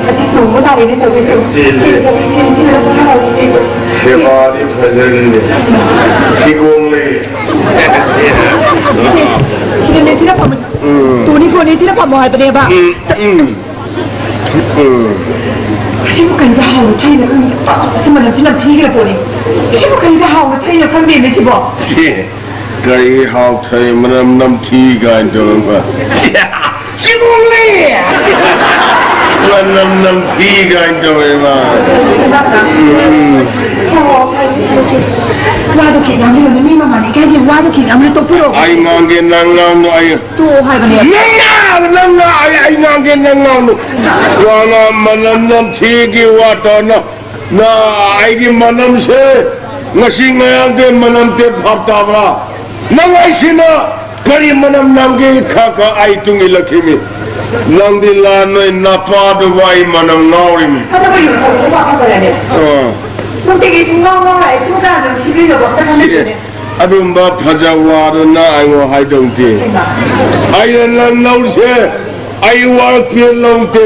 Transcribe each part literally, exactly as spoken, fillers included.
ꯑꯁꯤ ꯇꯣꯡꯕ ꯇꯥꯔꯦꯅꯦ ꯇꯧꯔꯤꯁꯦ꯫ ꯆꯦꯜꯂꯦ꯫ ꯁꯦꯕꯥꯗꯤ ꯐꯖꯔꯤꯅꯦ꯫ ꯁꯤꯒꯣꯝ ꯂꯩ꯫ ꯁꯤꯗ ꯂꯦꯞꯁꯤꯅ ꯐꯝꯃꯣ꯫ ꯎꯝ꯫ ꯇꯣꯅꯤ ꯀꯣꯅꯤ ꯁꯤꯅ ꯐꯝꯃꯣ ꯍꯥꯏꯕꯅꯦꯕ꯫ ꯎꯝ, ꯎꯝ꯫ ꯎꯝ꯫ ꯁꯤꯕꯨ ꯀꯔꯤꯗ ꯍꯥꯎꯅ ꯊꯩꯅ ꯈꯪꯗꯦ꯫ ꯁꯤ ꯃꯅꯝꯁꯤ ꯅꯝꯊꯤꯈ꯭ꯔ ꯄꯣꯠꯅꯤ꯫ ꯁꯤꯕꯨ ꯀꯔꯤꯗ ꯍꯥꯎꯅ ꯊꯩꯅ ꯈꯪꯗꯦꯅꯦ ꯁꯤꯕꯣ꯫ ꯀꯔꯤ ꯍꯥꯎꯊꯩ ꯃꯅꯝ ꯅꯝꯊꯤ ꯀꯥꯏꯅ ꯇꯧꯔꯒ꯫ ꯁꯤꯒꯣꯝ ꯂꯩ! ꯃꯅꯝ ꯅꯝꯊꯤ ꯀꯥꯏꯅ ꯇꯧꯋꯦꯕ꯫ ꯎꯝ꯫ ꯋꯥꯗꯣ ꯈꯤꯠ ꯉꯥꯡꯕꯤꯔꯣꯅꯦ, ꯃꯤ ꯃꯃꯥꯅꯤ ꯀꯥꯏꯒꯤ ꯋꯥꯗꯣ ꯈꯤꯠ ꯉꯥꯡꯕꯤꯔꯣ, ꯇꯣꯛꯄꯤꯔꯣ꯫ ꯑꯩ ꯉꯥꯡꯒꯦ, ꯅꯪ ꯉꯥꯡꯅꯨ, ꯑꯩ ꯇꯣꯛꯑꯣ ꯍꯥꯏꯕꯅꯦ꯫ ꯅꯪ ꯉꯥꯡ-, ꯅꯪ ꯉꯥꯡ-, ꯑꯩ, ꯑꯩ ꯉꯥꯡꯒꯦ, ꯅꯪ ꯉꯥꯡꯅꯨ꯫ ꯋꯥꯅ ꯃꯅꯝ ꯅꯝꯊꯤꯒꯤ ꯋꯥ ꯇꯧꯅ꯫ ꯅ ꯑꯩꯒꯤ ꯃꯅꯝꯁꯦ ꯉꯁꯤ ꯉꯔꯥꯡꯗꯩ ꯃꯅꯝꯁꯦ ꯚꯥꯞ ꯇꯥꯕ꯭ꯔꯥ? ꯅꯪ ꯑꯩꯁꯤꯅ ꯀꯔꯤ ꯃꯅꯝ ꯅꯝꯒꯦ ꯈ ꯈ ꯑꯩ ꯇꯨꯡ ꯏꯜꯂꯛꯈꯤꯅꯤ꯫ ꯅꯪꯗꯤ ꯂꯥꯟ ꯅꯣꯏ ꯅꯄꯥꯗꯨꯕꯨ ꯑꯩ ꯃꯅꯝ ꯉꯥꯎꯔꯤꯅꯤ꯫ ꯐꯠꯇꯕ ꯌꯨꯝ ꯊꯣꯛꯄ ꯄꯥꯈꯠꯄꯅꯅꯦ꯫ ꯑꯥ꯫ ꯅꯨꯡꯇꯤꯒꯤ ꯁꯨꯡꯉꯥꯎ ꯉꯥꯎꯔꯣꯏ, ꯁꯨꯡꯀꯥꯟꯗ ꯅꯨꯡꯁꯤꯕꯤꯅꯕ ꯑꯝꯇ ꯁꯤ ꯈꯪꯕꯤꯗꯦꯅꯦ꯫ ꯑꯗꯨꯝꯕ ꯐꯖꯕ ꯋꯥꯗꯣ ꯅꯪ ꯑꯩꯉꯣꯟꯗ ꯍꯥꯏꯗꯧꯗꯦ꯫ ꯍꯩꯃꯥ꯫ ꯑꯩꯅ ꯅꯪ ꯂꯧꯔꯤꯁꯦ ꯑꯩ ꯋꯥꯔꯛꯄꯤꯔ ꯂꯧꯗꯦ꯫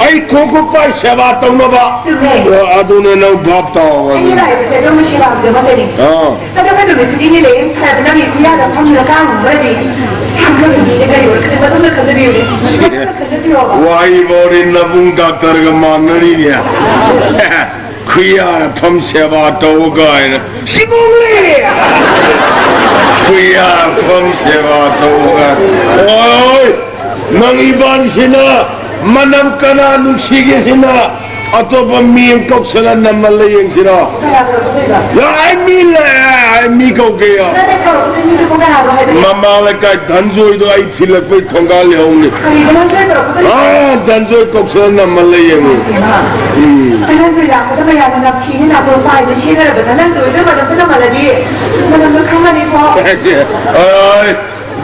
ꯑꯩ ꯈꯣꯡꯎꯞ ꯄꯥꯏ ꯁꯦꯕꯥ ꯇꯧꯅꯕ꯫ ꯆꯨꯝꯃꯦ꯫ ꯑꯗꯨꯅꯦ ꯅꯪ ꯚꯥꯞ ꯇꯥꯎ꯫ ꯑꯩꯅ ꯂꯥꯛꯏꯕꯁꯦ ꯑꯗꯣꯝꯒꯤ ꯁꯦꯕꯥꯒꯤꯗꯃꯛꯇꯅꯤ꯫ ꯑꯥ꯫ ꯑꯗꯣ ꯀꯩ ꯅꯨꯃꯤꯠꯇꯨꯗꯤ ꯂꯩ, ꯐꯔꯕ ꯅꯪꯒꯤ ꯈꯨꯌꯥꯗ ꯐꯝꯗꯨꯅ ꯀꯥꯡ ꯍꯨꯝꯕꯗꯤ ꯁꯥꯡꯅ ꯅꯨꯡꯁꯤꯅ ꯀꯩꯗꯧꯔꯒꯦ? ꯃꯗꯨꯝꯅ ꯈꯟꯖꯕꯤꯌꯨꯅꯦ꯫ ꯈꯟꯖꯕꯤꯌꯣꯕ꯫ ꯋꯥꯍꯩ ꯐꯥꯎꯗꯤ ꯅꯕꯨꯡ ꯗꯥꯛꯇꯔꯒ ꯃꯥꯟꯅꯔꯤꯅꯦ꯫ ꯈꯨꯌꯥꯅ ꯐꯝ ꯁꯦꯕꯥ ꯇꯧ ꯀꯥꯏꯅ꯫ ꯁꯤꯕꯨꯡꯂꯤ! ꯈꯨꯌꯥꯅ ꯐꯝ ꯁꯦꯕꯥ ꯇꯧ ꯀꯥꯏꯅ꯫ ꯑꯣꯏ! ꯅꯪ ꯏꯕꯥꯅꯤꯁꯤꯅ ꯃꯅꯝ ꯀꯅꯥ ꯅꯨꯡꯁꯤꯒꯦꯁꯤꯅ ꯑꯇꯣꯞꯄ ꯃꯤ ꯑꯃ ꯀꯧꯁꯜꯂ ꯅꯝꯃꯜꯂ ꯌꯦꯡꯁꯤꯔꯣ? ꯌꯥ, ꯑꯩ ꯃꯤ ꯂꯩ, ꯑꯩ ꯃꯤ ꯀꯧꯒꯦ꯫ ꯃꯃꯥ ꯂꯩꯀꯥꯏ ꯙꯟꯖꯣꯏꯗꯣ ꯑꯩ ꯊꯤꯜꯂꯛꯄꯩ ꯊꯣꯡꯒꯥꯜ ꯌꯧꯅꯤ꯫ ꯑꯥ, ꯙꯟꯖꯣꯏ ꯀꯧꯁꯜꯂ ꯅꯝꯃꯜꯂ ꯌꯦꯡꯉꯨ꯫ ꯎꯝ꯫ ꯙꯟꯖꯣꯏ ꯂꯥꯛꯄꯗ ꯃꯌꯥꯝꯅ ꯅꯝꯊꯤꯅ ꯅꯥꯇꯣꯟ ꯄꯥꯏꯗ ꯁꯤꯖꯤꯟꯅꯔꯕꯗ ꯅꯪ ꯂꯣꯏꯅ ꯃꯅꯝꯗꯣ ꯅꯝꯃꯜꯂꯗꯤ ꯃꯅꯝꯗꯣ ꯈꯪꯉꯅꯤꯀꯣ꯫ ꯑꯣꯏ꯫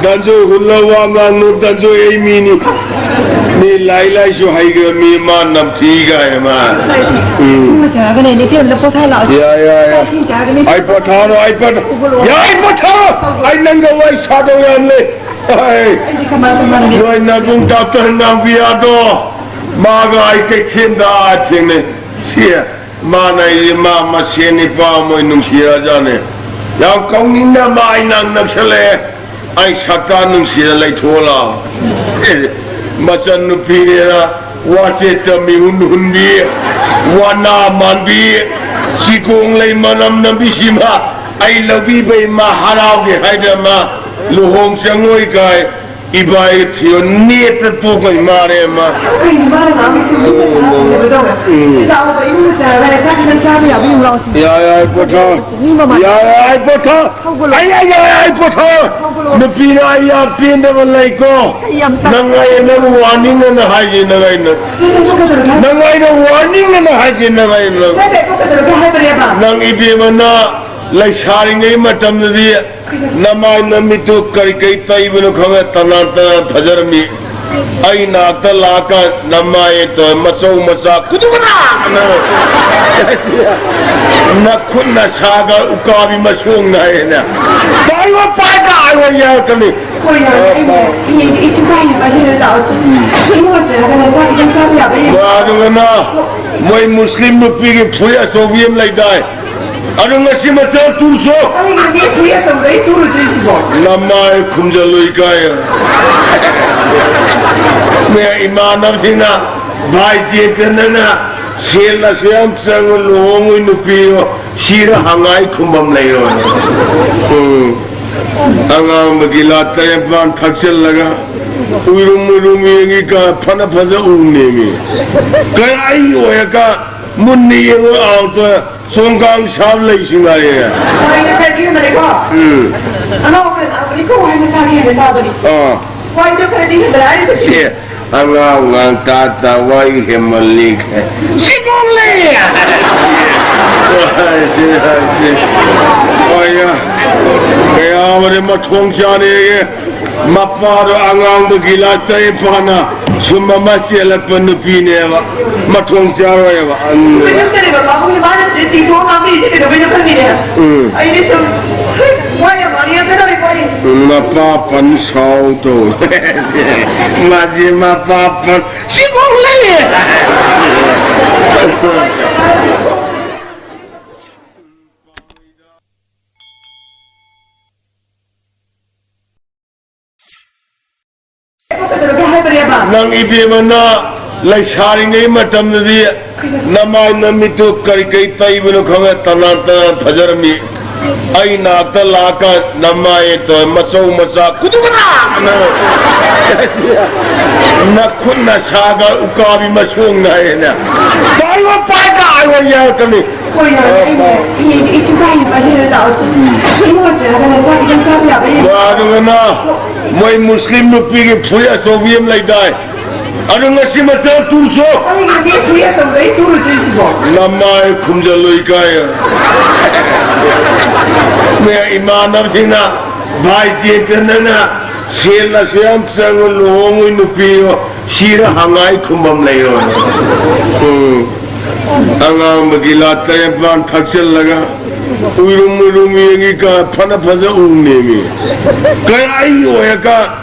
ꯗꯟꯖꯣꯏ ꯍꯨꯜꯂ ꯋꯥ ꯉꯥꯡꯅꯨ, ꯗꯟꯖꯣꯏ ꯑꯩ ꯃꯤꯅꯤ꯫ ꯃꯤ ꯂꯥꯏ ꯂꯥꯏꯁꯨ ꯍꯩꯈ꯭ꯔ ꯃꯤ ꯃꯥ ꯅꯝꯊꯤ ꯀꯥꯏꯅ ꯃꯥ꯫ ꯎꯝ꯫ ꯏꯃꯨꯡꯗ ꯆꯪꯉꯒꯅꯦ, ꯅꯦ ꯐꯤꯂꯝꯗ ꯄꯣꯊꯥ ꯂꯥꯛꯑꯣ꯫ ꯌꯥ, ꯌꯥ, ꯌꯥ꯫ ꯆꯥꯛ ꯏꯁꯤꯡ ꯆꯥꯔꯒꯅꯦ꯫ ꯑꯩ ꯄꯣꯊꯥꯔꯣ, ꯑꯩ ꯄꯣꯊꯥ-, ꯌꯥ, ꯑꯩ ꯄꯣꯊꯥꯔꯣ꯫ ꯑꯩ ꯅꯪꯒ ꯋꯥꯔꯤ ꯁꯥꯗꯧ ꯌꯥꯝ ꯂꯩ꯫ ꯑꯩ ꯑꯩꯗꯤ ꯀꯃꯥꯏ ꯇꯧꯃꯥꯟꯅꯒꯦ? ꯅꯣꯏ ꯅꯕꯨꯡ ꯗꯥꯛꯇꯔ ꯅꯥꯎꯕꯤꯌꯥꯗꯣ꯫ ꯃꯥꯒ ꯑꯩ ꯀꯩꯊꯦꯜꯗ ꯊꯦꯡꯅꯩ꯫ ꯁꯤ ꯃꯥꯅ ꯑꯩꯁꯦ ꯃꯥ ꯃꯁꯦꯟ ꯅꯤꯄꯥ ꯃꯣꯏ ꯅꯨꯡꯁꯤꯔꯖꯥꯠꯅꯦ꯫ ꯌꯥꯝ ꯀꯧꯅꯤꯡꯅ ꯃꯥ ꯑꯩ ꯅꯪ ꯅꯛꯁꯜꯂꯛꯑꯦ꯫ ꯑꯩ ꯁꯛꯇꯥ ꯅꯨꯡꯁꯤꯔ ꯂꯩꯊꯣꯛꯑ ꯂꯥꯛꯑꯣ꯫ ꯑꯦ, ꯃꯆꯟ ꯅꯨꯄꯤꯅꯦꯅ ꯋꯥꯆꯦꯠꯇ ꯃꯤꯍꯨꯟ ꯍꯨꯟꯕꯤ, ꯋꯥꯅꯥ ꯃꯥꯟꯕꯤ, ꯆꯤꯒꯣꯡ ꯂꯩ ꯃꯅꯝ ꯅꯝꯕꯤꯁꯤꯃ ꯑꯩ ꯂꯧꯕꯤꯕꯩ ꯃꯥ ꯍꯔꯥꯎꯒꯦ ꯍꯥꯏꯗꯅ ꯃꯥ ꯂꯨꯍꯣꯡ ꯆꯪꯉꯣꯏ ꯀꯥꯏ ꯏꯕꯥꯏ ꯊꯤꯌꯣ ꯅꯦꯠꯇ ꯇꯣꯛꯄꯩ ꯃꯥꯔꯦ ꯃꯥ꯫ ꯀꯩꯅꯣ ꯃꯥꯅ ꯉꯥꯡꯉꯤꯁꯤꯕꯨ? ꯎꯝ꯫ ꯂꯥꯛꯑꯣꯕ, ꯏꯃꯨꯡꯗ ꯆꯪꯉꯒꯅꯦ ꯆꯥꯛ ꯈꯤꯇꯪ ꯆꯥꯕ ꯌꯥꯕ ꯌꯦꯡꯉꯨ ꯂꯥꯛꯑꯣ ꯁꯤꯗ꯫ ꯌꯥꯏ, ꯌꯥꯏ, ꯄꯣꯊꯥ꯫ ꯃꯤ ꯃꯃꯥꯡꯗ ꯌꯥꯏ, ꯌꯥꯏ, ꯄꯣꯊꯥ꯫ ꯍꯧꯒꯠꯂꯣ꯫ ꯑꯩ, ꯑꯩ, ꯌꯥꯏ, ꯌꯥꯏ, ꯄꯣꯊꯥ꯫ ꯍꯧꯒꯠꯂꯣ꯫ ꯅꯨꯄꯤꯅ ꯑꯩ ꯌꯥꯝ ꯄꯦꯟꯗꯕ ꯂꯩꯀꯣ꯫ ꯑꯩ ꯌꯥꯝ ꯇꯜꯂꯦ꯫ ꯅꯪ ꯑꯩ ꯅꯪ ꯋꯥꯔꯅꯤꯡ ꯑꯅ ꯍꯥꯏꯁꯦ ꯅꯪ ꯑꯩ ꯅꯪ꯫ ꯅꯪ ꯑꯩꯅ ꯋꯥꯔꯅꯤꯡ ꯑꯅ ꯍꯥꯏꯁꯦ ꯅꯪ ꯑꯩ ꯅꯪ꯫ ꯅꯪ ꯑꯩ ꯀꯩꯗꯧꯔꯒꯦ ꯍꯥꯏꯕꯅꯦꯕ? ꯅꯪ ꯏꯕꯦꯝꯃꯅ ꯂꯩꯁꯥꯔꯤꯉꯩ ꯃꯇꯝꯗꯗꯤ ꯅꯃꯥꯏ ꯅꯃꯤꯠꯇꯨ ꯀꯔꯤ ꯀꯔꯤ ꯇꯩꯕꯅꯣ ꯈꯪꯉ ꯇꯅꯥꯟ ꯇꯅꯥꯟ ꯐꯖꯔꯝꯃꯤ꯫ ꯑꯩ ꯅꯥꯛꯇ ꯂꯥꯛꯑꯀꯥꯟ ꯅꯃꯥꯏ ꯇꯧꯔ ꯃꯆꯧ ꯃꯆꯥ ꯈꯨꯗꯨꯒꯅ ꯅꯈꯨꯠ ꯅꯁꯥꯒ ꯎꯀꯥꯕꯤ ꯃꯁꯣꯡ ꯅꯥꯏꯅ ꯄꯥꯏꯕ ꯄꯥꯏꯕ ꯑꯥꯏꯋꯥ ꯌꯥꯔꯛꯀꯅꯤ꯫ ꯍꯣꯏ, ꯌꯥꯔꯦ꯫ ꯑꯩꯅꯦ, ꯍꯌꯦꯡꯗꯤ ꯑꯩ ꯁꯨꯡꯄꯥꯏ ꯍꯦꯛ ꯄꯥꯏꯁꯤꯜꯂ ꯂꯥꯛꯑꯣꯁꯦ꯫ ꯏꯃꯨꯡ ꯑꯁꯤꯗ ꯀꯩꯅꯣ ꯆꯥꯛ ꯈꯤꯇꯪ ꯆꯥꯕ ꯌꯥꯕ꯭ꯔꯥ ꯌꯦꯡꯉꯣ꯫ ꯑꯗꯨꯒꯅ ꯃꯣꯏ ꯃꯨꯁꯂꯤꯝ ꯅꯨꯄꯤꯒꯤ ꯐꯨꯔꯤꯠ ꯑꯆꯧꯕꯤ ꯑꯃ ꯂꯩꯗꯥꯏ, ꯑꯗꯨ ꯉꯁꯤ ꯃꯆꯥ ꯇꯨꯁꯨ꯫ ꯑꯩ ꯉꯁꯤ ꯐꯨꯔꯤꯠ ꯑꯆꯧꯕꯗ ꯑꯩ ꯇꯨꯔꯨꯗꯣꯏꯁꯤꯕꯣ? ꯅꯃꯥꯏ ꯈꯨꯝꯖꯜꯂꯨ ꯏꯀꯥꯏ꯫ ꯃꯌꯥ ꯏꯃꯥꯟꯅꯕꯁꯤꯡꯅ ꯚꯥꯏ ꯆꯦꯇꯟꯗꯅ ꯁꯦꯜ ꯑꯁꯨꯛ ꯌꯥꯝ ꯆꯪꯉ ꯂꯨꯍꯣꯡꯉꯣꯏ ꯅꯨꯄꯤꯔꯣ ꯁꯤꯔ ꯍꯪꯉꯥꯏ ꯈꯨꯝꯕꯝ ꯂꯩꯔꯣꯏ꯫ ꯎꯝ꯫ ꯑꯉꯥꯡꯕ ꯒꯤꯂꯥꯁ ꯇꯔꯦꯠ ꯅꯤꯄꯥꯟ ꯊꯛꯆꯜꯂꯒ ꯎꯏꯔꯨꯝ ꯎꯏꯔꯨꯝ ꯌꯦꯡꯉꯤ ꯀ ꯐꯅ ꯐꯖ ꯎꯅꯦꯃꯤ꯫ ꯀꯩ ꯑꯩ ꯑꯣꯏꯔꯒ ꯃꯨꯟꯅ ꯌꯦꯡꯉꯣ ꯑꯥꯎꯇ ꯆꯣꯡꯒꯥꯡ ꯁꯥꯕ ꯂꯩꯁꯤꯡ ꯍꯥꯏꯌꯦ꯫ ꯍꯣꯏ, ꯉꯁꯥꯏꯒꯤ ꯍꯟꯗꯛꯀꯣ꯫ ꯎꯝ꯫ ꯑꯉꯥꯡ ꯑꯣꯏꯔꯤꯉꯩꯗ ꯍꯥꯏꯕꯅꯤꯀꯣ, ꯍꯥꯏꯅ ꯇꯥꯒꯦ, ꯍꯥꯏꯅ ꯇꯥꯕꯅꯤ꯫ ꯑꯥ꯫ ꯍꯣꯏ, ꯑꯗꯨ ꯈꯔꯗꯤ ꯍꯦꯟꯖꯜꯂꯛꯑꯅꯤ ꯇꯁꯦꯡꯅ꯫ ꯑꯦ, ꯑꯉꯥꯡ ꯉꯥꯡ ꯇꯥ ꯇꯥ ꯋꯥꯔꯤ ꯍꯦꯟꯃꯜꯂꯤ꯫ ꯁꯤꯒꯣꯡ ꯂꯩ! ꯁꯤ, ꯁꯤ꯫ ꯍꯣꯏ, ꯀꯌꯥ ꯑꯃꯅ ꯃꯊꯣꯡ ꯆꯥꯔꯦꯒꯦ꯫ ꯃꯄꯥꯗꯣ ꯑꯉꯥꯡꯕ ꯒꯤꯂꯥꯁ ꯇꯔꯦꯠ ꯐꯥꯅ ꯁꯨꯝ ꯑꯃ ꯆꯦꯜꯂꯛꯄ ꯅꯨꯄꯤꯅꯦꯕ꯫ ꯃꯊꯣꯡ ꯆꯥꯔꯣꯏꯕ꯫ ꯎꯝ꯫ ꯀꯩꯅꯣ ꯇꯧꯔꯦꯕ, ꯄꯥꯕꯨꯡꯒꯤ ꯃꯥꯅ ꯁꯤꯗ ꯆꯤꯡꯊꯣꯛꯑ ꯉꯥꯡꯕꯤꯔꯤꯁꯦ ꯀꯩꯗꯧꯕꯩꯅꯣ ꯈꯪꯗꯦꯅꯦ꯫ ꯎꯝ꯫ ꯑꯩꯗꯤ ꯁꯨꯝ ꯋꯥ ꯌꯥꯝ ꯉꯥꯡꯅꯤꯡꯉꯛꯀꯗꯧꯔꯦꯀꯣ ꯑꯩ꯫ ꯎꯝ, ꯃꯄꯥ ꯄꯟ ꯁꯥꯎ ꯇꯧ꯫ ꯃꯥꯁꯦ ꯃꯄꯥ ꯄꯟ ꯁꯤꯒꯣꯡ ꯂꯩ! ꯀꯩꯗꯧꯔꯒꯦ ꯍꯥꯏꯕꯅꯦꯕ? ꯅꯪ ꯏꯕꯦꯝꯃ, ꯅ ꯂꯩꯁꯥꯔꯤꯉꯩ ꯃꯇꯝꯗꯗꯤ ꯅꯃꯥꯏ ꯅꯃꯤꯠꯇꯨ ꯀꯔꯤ ꯀꯔꯤ ꯇꯩꯕꯅꯣ ꯈꯪꯉꯦ, ꯇꯅꯥꯟ ꯇꯅꯥꯟ ꯐꯖꯔꯝꯃꯤ꯫ ꯑꯩ ꯅꯥꯛꯇ ꯂꯥꯛꯑꯒ ꯅꯃꯥꯏ ꯇꯧꯔ ꯃꯆꯧ ꯃꯆꯥ ꯀꯨꯗꯨꯀꯨꯗꯥ ꯅꯈꯨꯠ ꯅꯁꯥꯒ ꯎꯀꯥꯕꯤ ꯃꯁꯣꯡ ꯅꯥꯏꯌꯦꯅ꯫ ꯄꯥꯏꯕ ꯄꯥꯏꯕ ꯑꯥꯏꯋꯥ ꯌꯥꯔꯛꯀꯅꯤ꯫ ꯍꯣꯏ, ꯍꯣꯏ, ꯑꯩꯅꯦ, ꯍꯌꯦꯡꯗꯤ ꯑꯩꯁꯨ ꯀꯥꯏꯅ ꯄꯥꯏꯁꯤꯜꯂ ꯂꯥꯛꯑꯣ꯫ ꯏꯃꯨꯡ ꯃꯁꯤꯗ ꯍꯥꯏꯔꯒ ꯆꯥꯛ ꯈꯤꯇꯪ ꯆꯥꯕ ꯌꯥꯕ꯭ꯔꯥ ꯌꯦꯡꯉꯣ꯫ ꯑꯗꯨꯒꯅ ꯃꯣꯏ ꯃꯨꯁꯂꯤꯝ ꯅꯨꯄꯤꯒꯤ ꯐꯨꯔꯤꯠ ꯑꯆꯧꯕꯤ ꯑꯃ ꯂꯩꯗꯥꯏ? ꯑꯗꯨ ꯉꯁꯤ ꯃꯆꯥ ꯇꯨꯁꯨ꯫ ꯑꯩꯒꯤꯗꯤ ꯐꯨꯔꯤꯠ ꯑꯆꯧꯕꯗ ꯑꯩ ꯇꯨꯔꯨꯗꯣꯏꯁꯤꯕꯣ? ꯅꯃꯥꯏ ꯈꯨꯝꯖꯜꯂꯨ ꯏꯀꯥꯏ꯫ ꯃꯌꯥ ꯏꯃꯥꯟꯅꯕꯁꯤꯡꯅ, "ꯚꯥꯏ ꯆꯦꯇꯟꯅ ꯁꯦꯜ ꯑꯁꯨꯛ ꯌꯥꯝ ꯆꯪꯉ ꯂꯨꯍꯣꯡꯉꯨꯏ ꯅꯨꯄꯤꯌꯣ, ꯁꯤꯔ ꯍꯪꯉꯥꯏ ꯈꯨꯝꯕꯝ ꯂꯩꯔꯣꯏ"꯫ ꯎꯝ꯫ ꯑꯉꯥꯡꯕ ꯒꯤꯂꯥꯁ ꯇꯔꯦꯠ ꯅꯤꯄꯥꯟ ꯊꯛꯆꯜꯂꯒ ꯎꯏꯔꯨꯝ ꯎꯏꯔꯨꯝ ꯌꯦꯡꯉꯤ ꯀ-, ꯐꯅ ꯐꯖ ꯎꯅꯦꯃꯤ꯫ ꯀꯩ ꯑꯩ ꯑꯣꯏꯔꯒ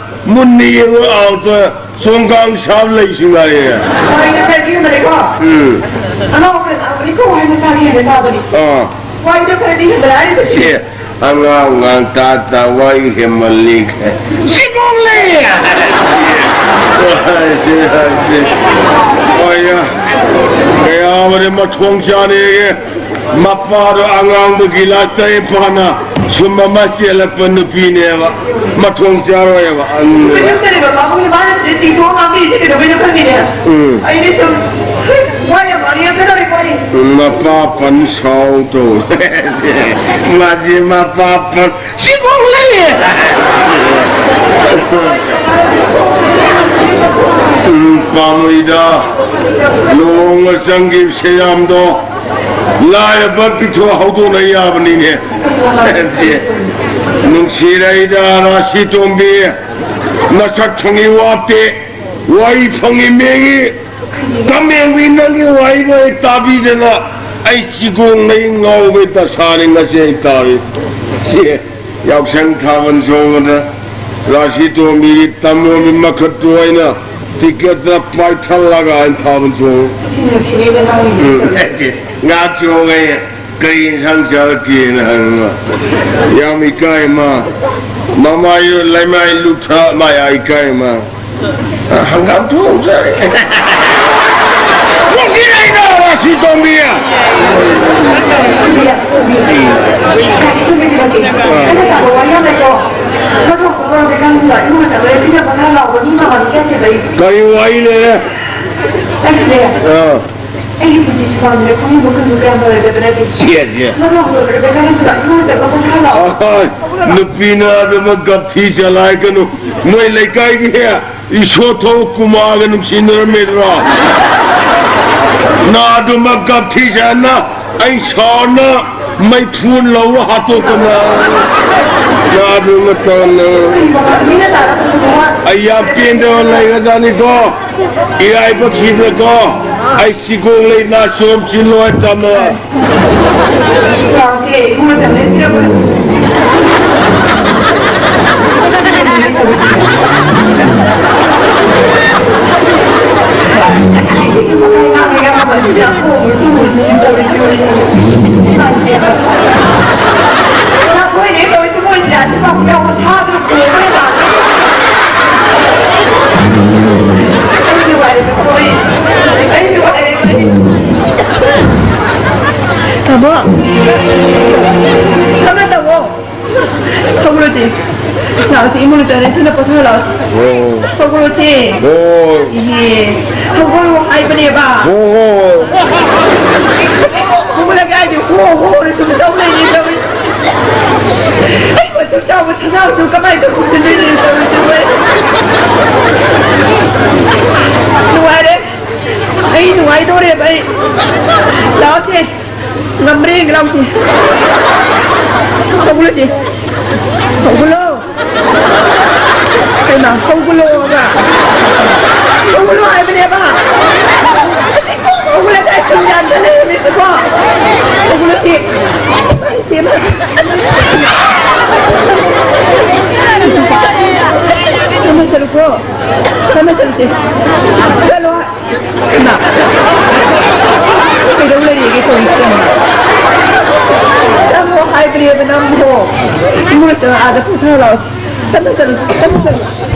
ꯃꯨꯟꯅ ꯌꯦꯡꯉꯣ ꯑꯥꯎꯇ ꯆꯣꯡꯒꯥꯡ ꯁꯥꯕ ꯂꯩꯁꯤ ꯉꯥꯏꯌꯦ꯫ ꯍꯣꯏ, ꯉꯁꯥꯏ ꯄꯤꯔꯝꯕꯅꯦꯀꯣ꯫ ꯎꯝ꯫ ꯑꯉꯥꯡ ꯑꯣꯏꯅ ꯂꯥꯛꯄꯅꯤꯀꯣ ꯍꯥꯏꯅ ꯆꯥꯒꯦ ꯍꯥꯏꯅ ꯆꯥꯕꯅꯤ꯫ ꯑꯥ꯫ ꯋꯥꯏꯗꯣ ꯈꯔꯗꯤ ꯍꯦꯟꯕ ꯍꯥꯏꯔꯤꯕꯁꯤ꯫ ꯑꯦ, ꯑꯉꯥꯡ ꯉꯥꯡ ꯇꯥ ꯇꯥ ꯋꯥꯏ ꯍꯦꯟꯃꯜꯂꯤ꯫ ꯁꯤꯃꯣꯡ ꯂꯩ! ꯁꯤ, ꯁꯤ, ꯁꯤ꯫ ꯍꯣꯏ, ꯌꯥ꯫ ꯀꯌꯥ ꯑꯃꯅ ꯃꯊꯣꯡ ꯆꯥꯅꯦꯒꯦ꯫ ꯃꯄꯥꯗꯣ ꯑꯉꯥꯡꯕ ꯒꯤꯂꯥꯁ ꯇꯔꯦꯠ ꯐꯥꯅ ꯁꯨꯝ ꯑꯃ ꯆꯦꯜꯂꯛꯄ ꯅꯨꯄꯤꯅꯦꯕ꯫ ꯃꯊꯣꯡ ꯆꯥꯔꯣꯏꯕ꯫ ꯑꯗꯨ ꯀꯩꯅꯣ ꯇꯧꯔꯦꯕ, ꯄꯥꯕꯨꯡꯅ ꯃꯥꯅ ꯁꯤꯗ ꯆꯤꯡꯊꯣꯛꯑ ꯉꯥꯡꯕꯤꯔꯤꯁꯦ ꯀꯩꯗꯧꯕꯩꯅꯣ ꯈꯪꯗꯦꯅꯦ꯫ ꯎꯝ꯫ ꯑꯩꯗꯤ ꯁꯨꯝ ꯋꯥ ꯌꯥꯝ ꯉꯥꯡꯅꯤꯡꯉꯛꯀꯗꯧꯔꯦꯀꯣ ꯑꯩ꯫ ꯃꯄꯥ ꯄꯟ ꯁꯥꯎ ꯇꯧ꯫ ꯃꯥꯁꯦ ꯃꯄꯥ ꯄꯟ ꯁꯤꯐꯥꯎ ꯂꯩ꯫ ꯎꯝ, ꯄꯥꯝꯃꯨꯏꯗ꯫ ꯂꯨꯍꯣꯡꯕ ꯆꯪꯈꯤꯕ ꯁꯦꯌꯥꯝꯗꯣ ꯂꯥꯏꯔꯕ ꯄꯤꯊꯣꯛ ꯍꯧꯗꯣꯛꯅ ꯌꯥꯕꯅꯤꯅꯦ꯫ ꯅꯨꯡꯁꯤꯔꯩꯗ ꯔꯥꯁꯤ ꯇꯣꯝꯕꯤ, ꯅꯁꯛ ꯈꯪꯉꯤ ꯋꯥꯠꯇꯦ, ꯋꯥꯔꯤ ꯐꯪꯉꯤ ꯃꯦꯡꯉꯤ꯫ ꯇꯃꯦꯡꯕꯤ, ꯅꯪꯒꯤ ꯋꯥꯔꯤꯗꯣ ꯑꯩ ꯇꯥꯕꯤꯗꯅ ꯑꯩ ꯆꯤꯒꯣꯡꯅꯩ ꯉꯥꯎꯕꯩ ꯗꯁꯥꯅꯤ ꯉꯁꯤ ꯑꯩ ꯇꯥꯔꯤ꯫ ꯁꯤ ꯌꯥꯎꯁꯪ ꯊꯥꯕꯜ ꯆꯣꯡꯕꯗ ꯔꯥꯁꯤ ꯇꯣꯝꯕꯤꯒꯤ ꯇꯝꯂꯣꯝꯒꯤ ꯃꯈꯠꯇꯨ ꯑꯩꯅ ꯇꯤꯀꯦꯠꯇ ꯄꯥꯏꯊꯠꯂꯒ ꯑꯩꯅ ꯊꯥꯕꯜ ꯆꯣꯡꯉꯤ꯫ ꯎꯝ, ꯉꯥꯏꯍꯥꯛ ꯆꯣꯡꯉꯦ꯫ "ꯀꯔꯤ ꯏꯟꯁꯥꯡ ꯆꯥꯔꯛꯀꯦꯅ?" ꯍꯪꯉꯦ꯫ "ꯌꯥꯝ ꯏꯀꯥꯏ ꯃꯥ꯫ ꯃꯃꯥꯏ ꯂꯩꯃꯥꯏ ꯂꯨꯞꯊ ꯃꯥ ꯌꯥꯝ ꯏꯀꯥꯏ ꯃꯥ꯫ ꯍꯪꯒꯥꯝ ꯊꯣꯡ ꯆꯥꯔꯛꯑꯦ꯫" ꯅꯨꯡꯁꯤꯔꯩꯗꯣ ꯔꯥꯁꯤ ꯇꯣꯝꯕꯤ꯫ ꯀꯔꯤ ꯋꯥꯔꯤ ꯂꯩꯔꯦ? ꯑꯥ꯫ ꯑꯩꯒꯤ ꯄꯨꯟꯁꯤꯁꯨ ꯄꯥꯝꯗ꯭ꯔꯦ, ꯈꯣꯡꯎꯞ ꯃꯈꯜ ꯃꯈꯜ ꯌꯥꯝ ꯐꯖꯕ ꯅꯠꯇꯦ꯫ ꯁꯤ, ꯁꯤ꯫ ꯃꯔꯣꯜ ꯐꯖꯕ ꯀꯅꯥꯝꯇ ꯏꯃꯨꯡꯗ ꯃꯈꯜ ꯈꯔ ꯂꯥꯛꯑꯣ꯫ ꯑꯍꯣꯏ, ꯅꯨꯄꯤꯅ ꯑꯗꯨꯃꯛ ꯒꯞꯊꯤ ꯆꯂꯥꯏꯒꯅꯨ꯫ ꯃꯣꯏ ꯂꯩꯀꯥꯏꯒꯤ ꯏꯁꯣꯊꯣ ꯀꯨꯃꯥꯔꯒ ꯅꯨꯡꯁꯤꯅꯔꯝꯃꯤꯗ꯭ꯔꯣ? ꯅꯥꯗꯨꯃꯛ ꯒꯞꯊꯤ ꯆꯥꯅ ꯑꯩ ꯁꯥꯎꯅ ꯃꯩꯐꯨ ꯂꯧꯔ ꯍꯥꯠꯇꯣꯛꯇꯅ꯫ ꯅꯥꯗꯨꯃꯛ ꯇꯧꯅ꯫ ꯑꯩ ꯌꯥꯝ ꯄꯦꯟꯗꯕ ꯂꯩꯔꯖꯥꯠꯅꯤꯀꯣ꯫ ꯏꯔꯥꯏꯕꯛ ꯊꯤꯕ꯭ꯔꯥꯀꯣ? ꯑꯩ ꯁꯤꯒꯣꯡ ꯂꯩ ꯅꯥꯆꯣꯝ ꯆꯤꯜꯂꯣꯏ ꯇꯝꯃ꯫ ꯇꯥꯃꯣ, ꯈꯔ ꯇꯧꯋꯣ꯫ ꯍꯧꯒꯠꯂꯣ ꯆꯦ꯫ ꯂꯥꯛꯑꯣ ꯆꯦ, ꯏꯃꯨꯡꯗ ꯆꯪꯉꯦ, ꯊꯨꯅ ꯄꯣꯊꯥꯔꯣ ꯂꯥꯛꯑꯣ ꯆꯦ꯫ ꯍꯣꯏ꯫ ꯍꯧꯒꯠꯂꯣ ꯆꯦ꯫ ꯍꯣꯏ꯫ ꯏꯍꯦ, ꯍꯧꯒꯠꯂꯣ ꯍꯥꯏꯕꯅꯦꯕ꯫ ꯍꯣꯏ꯫ ꯍꯧꯒꯠꯂꯒꯦ ꯍꯥꯏꯗꯤ ꯍꯣ ꯍꯣ ꯁꯨꯝ ꯇꯧ ꯂꯩꯔꯦ ꯇꯧꯔꯤꯁꯦ꯫ ꯑꯩꯕꯨ ꯑꯁꯨꯛ ꯆꯥꯎꯕ ꯁꯅꯥꯁꯨ ꯀꯃꯥꯏꯅ ꯇꯧꯁꯤꯟꯗꯣꯏꯅꯣ ꯇꯧꯔꯤꯁꯤꯕꯨ ꯑꯩ? ꯅꯨꯡꯉꯥꯏꯔꯦ꯫ ꯑꯩ ꯅꯨꯡꯉꯥꯏꯗꯣꯔꯦꯕ ꯑꯩ꯫ ꯂꯥꯛꯑꯣꯁꯦ꯫ ꯉꯝꯕ꯭ꯔꯥ ꯌꯦꯡꯒꯦ ꯂꯥꯛꯑꯣꯁꯦ꯫ ꯍꯧꯒꯠꯂꯣꯁꯦ꯫ ꯍꯧꯒꯠꯂꯣ꯫ ꯀꯩꯅꯣ? ꯍꯧꯒꯠꯂꯣꯕ꯫ ꯍꯧꯒꯠꯂꯣ ꯍꯥꯏꯕꯅꯦꯕ꯫ ꯍꯧꯒꯠꯂꯒ ꯑꯩ ꯁꯨꯝ ꯌꯥꯟꯗ ꯂꯩꯔꯝꯃꯦꯕꯀꯣ꯫ ꯍꯧꯒꯠꯂꯣꯁꯦ꯫ ꯐꯝꯃꯁꯤꯔꯀꯣ? ꯐꯝꯃꯁꯤꯔ ꯆꯠꯂꯣ꯫ ꯏꯃꯥ꯫ ꯀꯩꯗꯧ ꯂꯩꯔꯤꯒꯦ ꯇꯧꯔꯤꯁꯤꯅ? ꯆꯪꯉꯣ ꯍꯥꯏꯕꯅꯦꯕ ꯅꯪꯕꯣ꯫ ꯏꯃꯥ, ꯆꯪꯉꯣ, ꯑꯥꯗ ꯄꯨꯊꯔꯣ ꯂꯥꯛꯑꯣ꯫ ꯆꯠꯂꯣ, ꯆꯠꯂꯣ, ꯆꯠꯂꯣ, ꯆꯠꯂꯣ꯫